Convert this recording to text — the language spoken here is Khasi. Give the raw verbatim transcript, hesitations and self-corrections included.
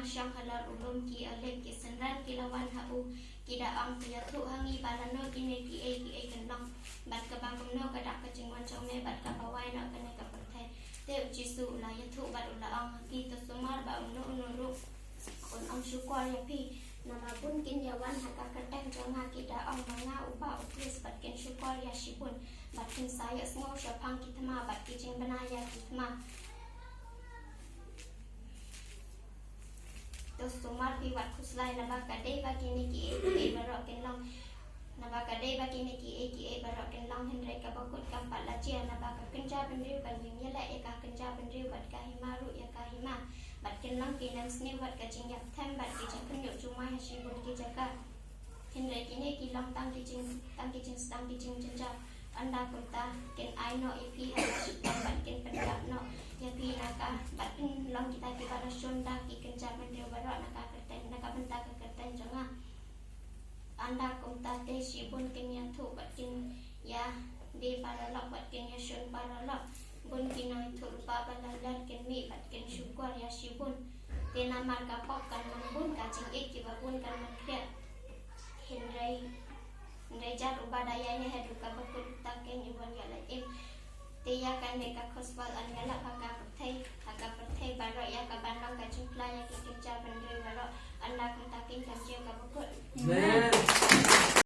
Shong halor u lum ki Olib, ki synran ki la wan ha u, ki da ong, to ïathuh ha ngi ba lano kine kiei kiei kin long, bad kaba kumno ka dak ka jingwan jong me, bad kaba wai noh kane ka pyrthei. Te u Jisu u la ïathuh bad u la ong ha ki, to sumar ba uno uno ruh un ong shukor ïa phi, naba bun kin ïa wan ha ka kyrteng jong nga ki da ong ba nga uba u Khrist, bad kin shukor ïa shibun, bad kin sa ïohsngew shaphang ki thma bad ki jingbna ïa ki thma. To sumar phi wat khuslai, naba ka dei ba kine kiei kiei baroh kin long. Naba ka dei ba kine kiei kiei baroh kin long, hynrei ka bakut kam pat la jia, naba ka kynja bynriew kan ïeng ïaleh ïa ka kynja bynriew, bad ka hima ruh ïa ka hima, bad kin long ki nemsniew bad ka jingïap them bad ki jingkhynñiuh jumai ha shibun ki jaka. Hynrei kine ki long tang ki jing, tang ki jingsdang ki jingjynjar. Ynda kumta kin ai noh ïa phi ha ka shitom bad kin pyndap noh ïa phi na ka, bad kin long kita kiba la shun da ki kynja bynriew baroh na ka kyrteng, na ka bynta ka kyrteng jong nga. Ynda kumta te shibun kin ïathuh bad kin ïa die paralok bad kin ïa shun paralok. Bun ki nongïathuhlypa ba la lait kin mih bad kin shukor ïa shibun. Te namar ka pop kan long bun, ka jingïeit kiba bun kan long khriat. Hynrei, hynrei jar uba da ïaineh haduh ka bakut, uta kein u ban ïoh lait im. Te ïa kane ka gospel yn ïalap ha ka pyrthei, ha ka pyrthei baroh, ïa ka ban long ka jingphla ïa ki kynja bynriew baroh. Ynda kumta kein, kan jia ka bakut. Amen.